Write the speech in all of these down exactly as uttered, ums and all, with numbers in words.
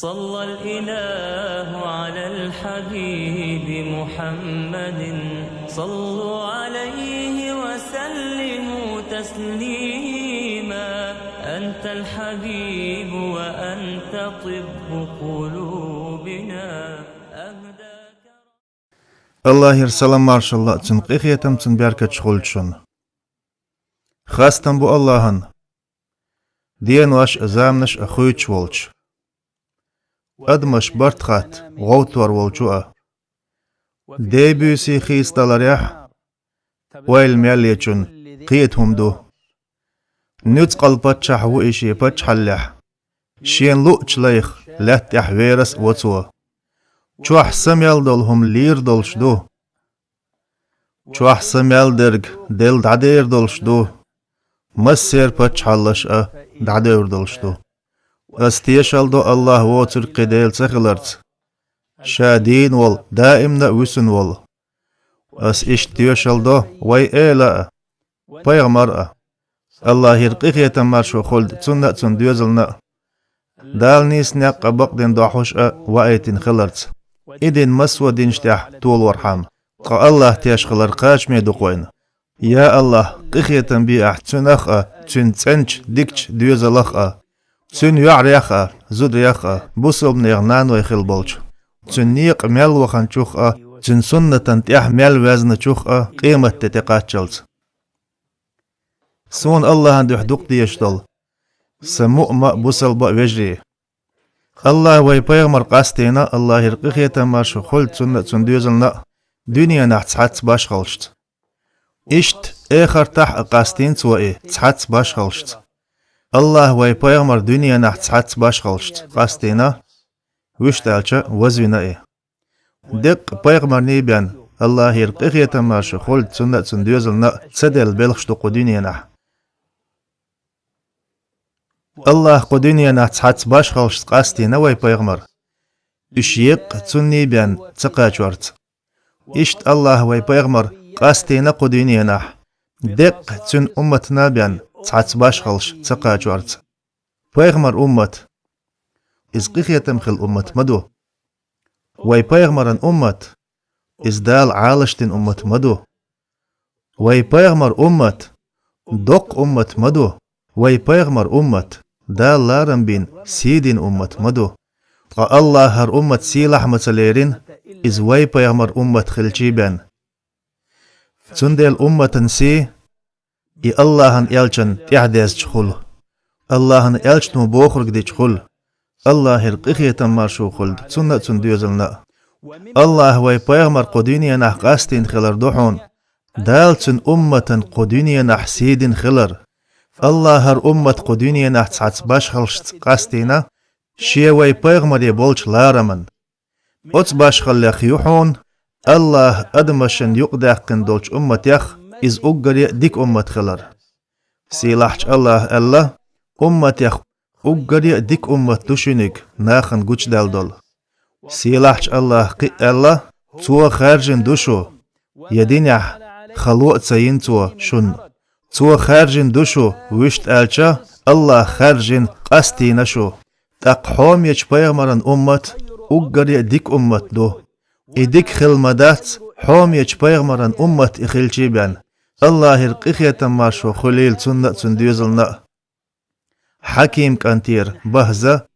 صلى الإله على الحبيب محمد. صلوا عليه وسلموا تسليما. أنت الحبيب وأنت طب قلوبنا. أهداك Аллахьера салам-маршалла, цуьнан къинхетам, цуьнан беркаташ хуьлда шуна. Хастам бу Аллахьана, денош а, заманаш а хуьйцуш волчу. Адамаш барт хатта гӀовттор волчу а. Дей-буьйсий хийцадаларехь, ойла мел ечун кхета хӀума ду. Нуьцкъала паччахь ву и шен паччахьаллехь. Шена луъучу лайх лаьтта тӀехь верас а во цо. Чохь са мел долу хӀума лийр долуш ду. Чохь са мел дерг Делла дӀадер долуш ду. Массеран паччахьаллаш а дӀадевр долуш ду. Ас тешалла до Аллахь воцург кхин Дела ца хиларца. Ша дийна волу, даимна а вуьсина волу. Ас иштта тешалла до вай эла а, пайхамар а. Аллахьера къинхетам-маршо хуьлда цунна а, цуьнан доьзална а. Дала нийса некъ а, бакъдерг дохьуш а ваийтина хиларца, и дин массо а динаш тӀехь толорхьама. Ткъа Аллахь теш хилар кхачаме ду-кх вайна. Я Аллахь, къинхетам бе ахь цуьнах а, цуьнан цӀеначу дикачу доьзалах а, цуьнан йоӀарех а, зударех а, бусалба нехан наной хилла болчу, цуьнан некъа мел ваханчух а, цуьнан суннатан тӀехь мел везначух а къематде тӀекхаччалц. Суна Аллахьан дуьхьа дукха дезаш долу сан муъма а, бусалба а вежарий. Аллахь вай пайхамар къастийна, Аллахьера къинхетам-маршо хуьлда цунна а, цуьнан доьзална а, дуьненахь цхьацца башхаллашца. Иштта эхартахь а къастийна цо и цхьацца башхаллашца. Аллахь вай пайхамар дуьненахь цхьацца башхаллашца къастийна, вуьшта аьлча, вазвина и. Деккъа пайхамарний бен, Аллахьера къинхетам-маршо хуьлда цунна а, цуьнан доьзална а, ца делла белхаш ду кху дуьненахь. Аллахь кху дуьненахь цхьацца башхаллашца къастийна вай пайхамар, уьш еккъа цунний бен ца кхачорца. Иштта Аллахь вай пайхамар къастийна кху дуьненахь, деккъа цуьнан умматна бен цхьацца башхаллаш ца кхачорца. Пайхамар уммат, иза къинхетам хилла уммат ма ду. Вай пайхамаран уммат, иза Дала Ӏалашдина уммат ма ду. Вай пайхамар уммат, доккха уммат ма ду. Вай пайхамар уммат, Дала ларам бина, сий дина уммат ма ду. Ткъа Аллахь хӀара уммат сийлахь ма ца лерина, иза вай пайхамар уммат хилчий бен. Цундела умматан сий, и Аллахьан элчанна тӀаьхьадезча хуьлу. Аллахьан элчано бохург дича хуьлу. Аллахьера къинхетам-маршо хуьлда цунна а, цуьнан доьзална а. Аллахь вай пайхамар кху дуьненахь къастийна хилар ду хьуна, Дала цуьнан умматан кху дуьненахь сий дина хилар. Аллахь хӀара уммат кху дуьненахь цхьацца башхаллашца къастийна, шен вай пайхамаре болчу лараман. Оцу башхаллех ю хьуна, Аллахь адамашна юкъадаьккхина долчу умматех иза уггаре а дика уммат хилар. Сийлахьчу Аллахь аьлла: «Умматех уггаре а дика уммат ду шуьниг, нахана гучудаьлла долу». Сийлахьчу Аллахь кхин а аьлла: «Цо хаьржина ду шу, я динехь хало а ца йина Цо шуна. Цо хаьржина ду шу, вуьшта аьлча, Аллахь хаьржина, къастийна шу». ТӀаккха хьомечу пайхамаран уммат уггаре а дика уммат ду. И дика хилла ма дац, хьомечу пайхамаран уммат и хилчий бен. Аллахьера къинхетам-маршо хуьлийла цунна а, цуьнан доьзална а. Хьаким кӀантера Бахза,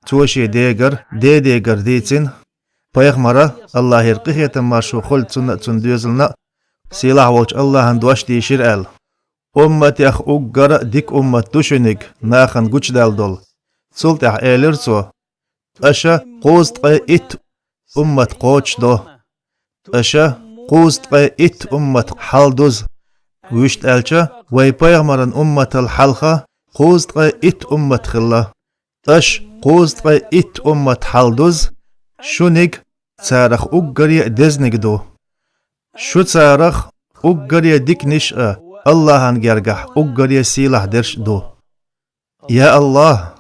цо шен дегара, дедегара дийцина, пайхамара, Аллахьера къинхетам-маршо хуьлда цунна а, цуьнан доьзална а, сийлахь волчу Аллахьан дош дийшира аьлла: «Умматех уггара а дика уммат ду шуьниг, нахана гучудаьлла долу». Цул тӀаьхьа элира цо: «Аша кхузткъе итт уммат кхочушдо. Аша кхузткъе итт уммат хьалдуза, вуьшта аьлча, вай пайхамаран умматал хьалха кхузткъе итт уммат хилла. Аша кхузткъе итт уммат хьалдуза, шуьниг царах уггаре а дезниг ду. Шу царах уггаре а диканиш а, Аллахьан гергахь уггаре а сийлахь дерш а ду». Я Аллахь!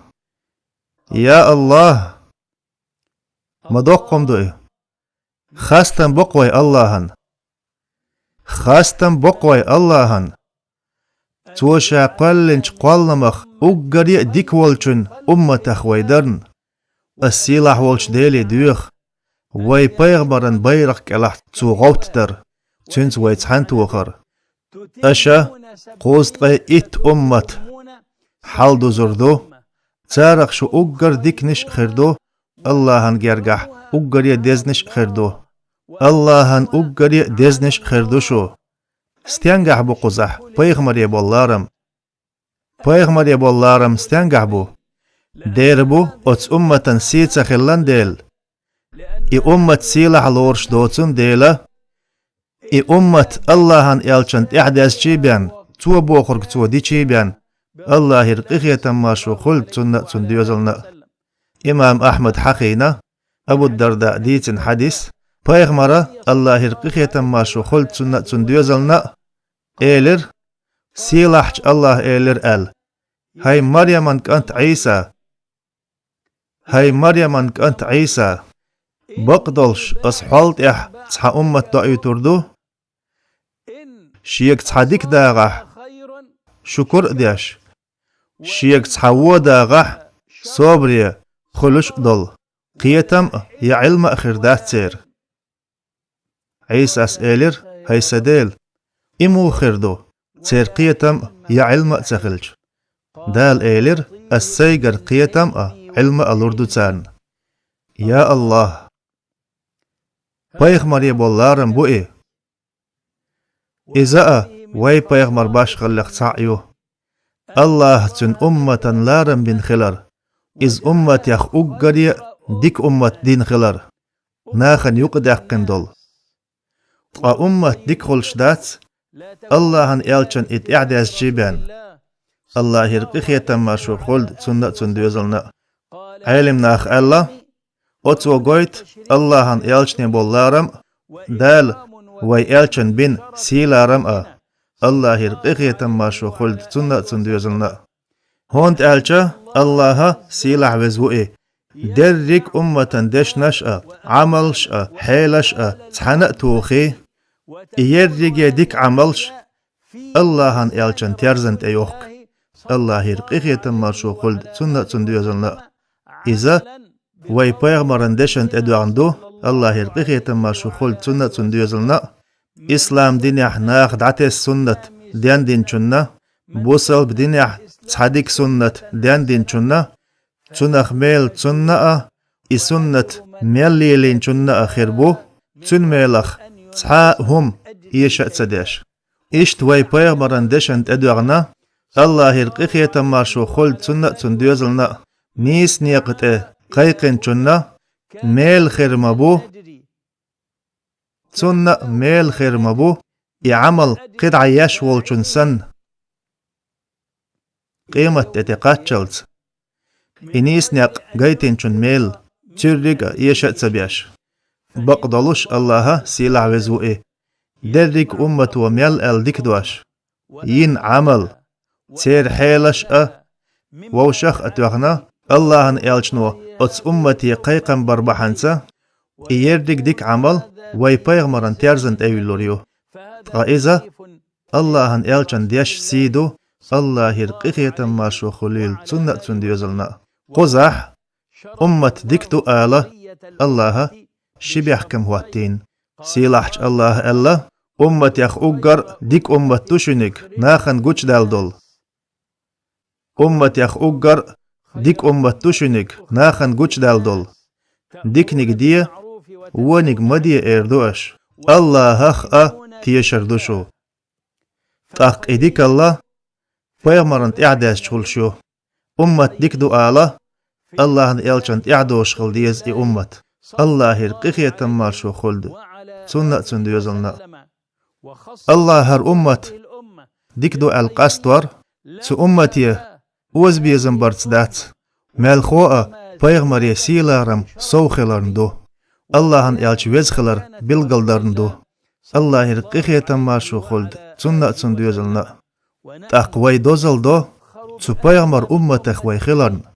Я Аллахь! Ма доккха хӀума ду и! Хастам бо-кх вай Аллахьана! Хастам бо-кх вай Аллахьана! Цо Ша кхоьллинчу кхолламах уггаре а дика волчун умматах вай дарна, ас сийлахь волчу Деле доьху вай пайхамаран байракх кӀелахь цо гӀовттар, цуьнца вай цхьаьна тохар. Аша кхузткъе итт уммат хьалдузур ду, царах шу уггар диканаш а хир ду, Аллахьан гергахь уггаре дезнаш а хир ду. Аллахьан уггаре дезнаш а хир ду шу. Стенгахь бу кхузахь пайхамаре болу ларам? Пайхамаре болу ларам стенгахь бу? Дера бу оцу умматан сий ца хилла дела. И уммат сийлахь лоруш доцун дела. И уммат Аллахьан элчан тӀаьхьадезчий бен, цо бохург цо дичий бен, Аллахьера къинхетам маршо хуьлда цунна а, цун доьзална а. Имам Ахьмад хьахийна, Абу Дарда дийцина хьадис, пайхамара, Аллахьера къинхетам маршо хуьлда цунна а, цун доьзална а, элира: «Сийлахьчу Аллахьа элира аьлла: „ХӀай Марьяман кӀант Ӏийса! ХӀай Марьяман кӀант Ӏийса! Бакъдолуш ас хьол тӀехь цхьа уммат доуьйтур ду, шега цхьа дика дагӀахь, шукур а деш, шега цхьа вон дагӀахь, собаре хуьлуш а долу, кхетам а, я Ӏилма а хир дац церан». Ӏийсас элира: «ХӀай сан Дела, и муха хир ду, церан кхетам а, я Ӏилма а ца хилча?» Дала элира: «Ас сайгара кхетам а, Ӏилма а лур ду царна». Я Аллахь! Пайхамаре болу ларам бу и. Иза а вай пайхамар башхаллех цхьаъ ю. Аллахьа цуьнан умматан ларам бина хилар, иза умматех уггаре а дика уммат дина хилар, нахана юкъадаьккхина долу. Ткъа уммат дика хуьлуш дац, Аллахьан элчан и тӀаьхьадезчий бен, Аллахьера къинхетам маршо хуьлда цунна а, цун доьзална а. Ӏелимнаха аьлла: «Оцо гойту Аллахьан элчане болу ларам а, Дала вай элчан бина сий ларам а, Аллахьера къинхетам маршо хуьлда цунна а, цун доьзална а». ХӀунда аьлча Аллахьа, сийлахь веза ву и, дерриг умматан дешнаш а, Ӏамалш а, хьелаш а цхьаьна а тухий, и ерриге дика Ӏамалш Аллахьан элчан терзан тӀе йохку, Аллахьера къинхетам маршо хуьлда цунна а, цун доьзална а. Иза вай пайхамаран дешан тӀедоьгӀна ду, Аллахьера къинхетам маршо хуьлда цунна а, цун доьзална а. Ислам динехь наха дӀатесна суннат дендинчунна, бусалба динехь цхьа дика суннат дендинчунна, цунах мел цунна а, и суннат мел лелийначунна а хир бу, цуьнан мелах цхьа а хӀума эша а ца деш. Иштта вай пайхамаран дешан тӀедоьгӀна, Аллахьера къинхетам маршо хуьлда цунна а, цун доьзална а, нийса некъа тӀе кхайкхинчунна мел хир ма бу, цунна а мел хир ма бу, и Ӏамал кхидӀа еш волчун санна, къемат тӀе тӀе кхаччалц. И нийса некъ гайтинчун мел, цуьрриг а эша а ца беш. Бакъдолуш Аллахьа, сийлахь веза ву и, дерриг уммато мел аьлла дика дош, йина Ӏамал, церан хьелаш а, вовшах а тоьхна, Аллахьан элчано оцу уммате кхайкхам бар бахьанца, и ерриг дика Ӏамал вай пайхамаран терзан тӀе юьллур ю. Ткъа иза Аллахьан элчан деш сий ду, Аллахьера къинхетам маршо хуьлийла цунна а, цун доьзална а. Кхузахь уммат дика ду ала Аллахьа ши бехкам хӀоттийна. Сийлахьчу Аллахьа аьлла: «Умматех уггар дика уммат ду шуьниг, нахана гучудаьлла долу. Умматех уггар дика уммат ду шуьниг, нахана гучудаьлла долу. Диканиг де, вониг ма де, эр ду аша. Аллахьах а тешар ду шу. ТӀаккха и дикалла пайхамарна тӀаьхьадезча хуьлуш ю». Уммат дика ду ала, Аллахьан элчан тӀаьхьадозуш хила деза и уммат. Аллахьера къинхетам маршо хуьлда цунна а, цун доьзална а. Аллахьа хӀара уммат дика ду аьлла къастор цу уммате озабезам барца дац, мелхо а пайхамаре сий ларам сов хиларна ду, Аллахьан элча веза хилар билгалдарна ду. Аллахьера къинхетам маршо хуьлда цунна а, цун доьзална а. ТӀаккха вай дозалла до цу пайхамар умматах вай хиларна.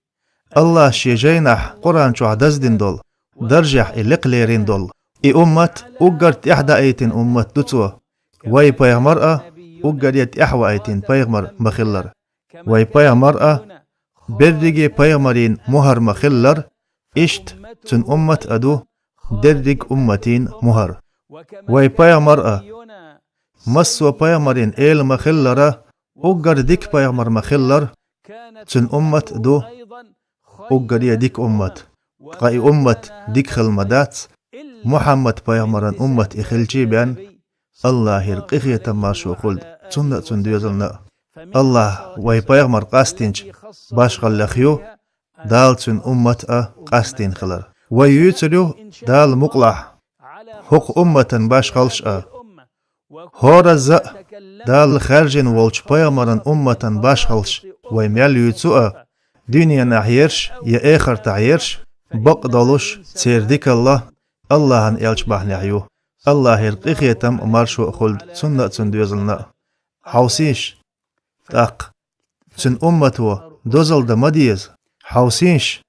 Аллахьа шен жайнахь Къуръан чохь даздина долу, даржехь и лекха лерина долу. И уммат уггар тӀаьхьадаийтина уммат ду цо. Вай пайхамар а уггаре тӀаьхьаваийтина пайхамар ма-хиллара. Вай пайхамар а берриге пайхамарийн мухӀар ма-хиллара, Иштта цуьнан уммат а ду дерриг умматийн мухӀар. Вай пайхамар а, массо а пайхамарийн эла ма-хиллара, уггар дика пайхамар ма-хиллара, цуьнан уммат а ду уггаре дика уммат. Ткъа и уммат дика хилла ма дац, Мухьаммад-пайхамаран уммат и хилчий бен, АллахӀера къинхетам, маршо хуьлда цунна а, цуьнан доьзална а. АллахӀ вай пайхамар къастийначу башхаллех ю, Дала цуьнан уммат а къастийна хилар. Вай юьйцур ю Дала мукъалахь хӀокху умматан башхаллаш а. ХӀоразза а Дала хаьржина волчу пайхамаран умматан башхаллаш вай мел юьйцу а, дуьненахь ерш я эхартахь ерш, бакъдолуш церан дикалла АллахӀан элча бахьанехь ю. АллахӀера къинхетам а, маршо а хуьлда цунна а, цуьнан доьзална а. Хьовсийша, тӀаккха цуьнан уммато дозалла дан ма деза. Хьовсийша,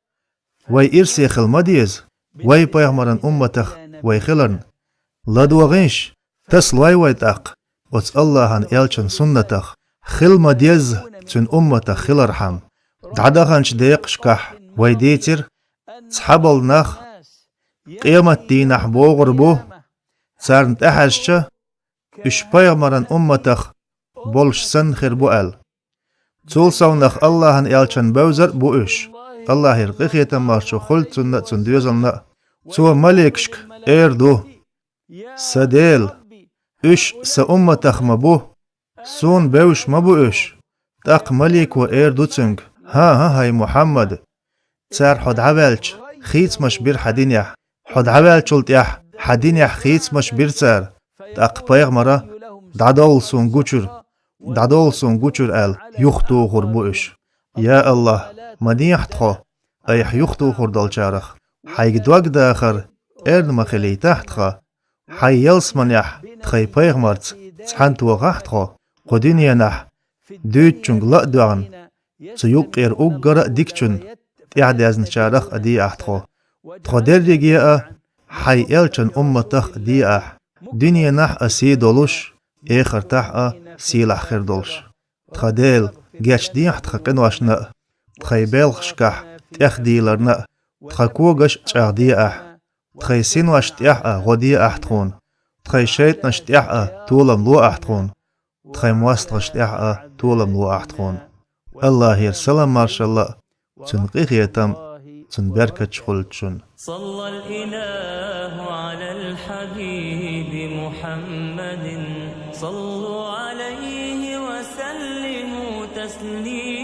вай ирсе хила ма деза, вай пайхамаран умматах вай хиларна. ЛадогӀийша, тасалой вай тӀаккха оцу АллахӀан элчан суннатах. Хила ма деза цуьнан умматах хилархьама. ДӀадаханчу декъашкахь вай дийцира, цхьаболу нах къематдийнахь богӀур бу, царна тӀехьаьжча, уьш пайхамаран умматах болуш санна хир бу аьлла. Цул совнах АллахӀан элчан бевзар а бу уьш. АллахӀера къинхетам, маршо хуьлда цунна а, цуьнан доьзална а. Цо маликашка эр ду: «Сан Дела, уьш сан умматах ма бу, суна бевзаш ма бу уьш». ТӀаккха малико эр ду цуьнга: «ХӀан-хӀа, хӀай Мухьаммад, цара хьо дӀаваьлча хийцамаш бира хьан динехь. Хьо дӀаваьллачул тӀаьхьа хьан динехь хийцамаш бира цара, тӀаккха пайхамара: „ДӀадовла суна гучуьра, дӀадовла суна гучуьра“, – аьлла, юхатухур бу уьш. Я АллахӀ, ма дехьа тхо айхьа юхатухур долчарах. Хьайга дог дахар эрна ма хилийтахьа тхан. Хьайн ялсаманехь тхайн пайхамарца цхьаьна тохахьа тхо, кху дуьненахь дуьйцучуьнга ла а доьгӀна, цу юккъера уггара а дикачунна тӀаьхьадезначарах а деахьа тхо. Тхо дерриге а хьайн элчан умматах а деахьа, дуьненахь а сий долуш, эхартахь а сийлахь хир долуш. Тхан Дела, гечдехьа тхан къиношна а, тхайн белхашкахь тӀехдийларна а, тхан когаш а чӀагӀдеахьа. Тхайн синош тӀехь а гӀо деахьа тхуна, тхайн шайтӀанаш тӀехь а толам лоахьа тхуна, тхайн мостагӀаш тӀехь а толам лоахьа тхуна. АллахӀера салам-маршалла а, цуьнан къинхетам а, цуьнан беркаташ а хуьлда шуна. صلى الإله على الحبيب محمد. صلوا عليه وسلموا تسليما.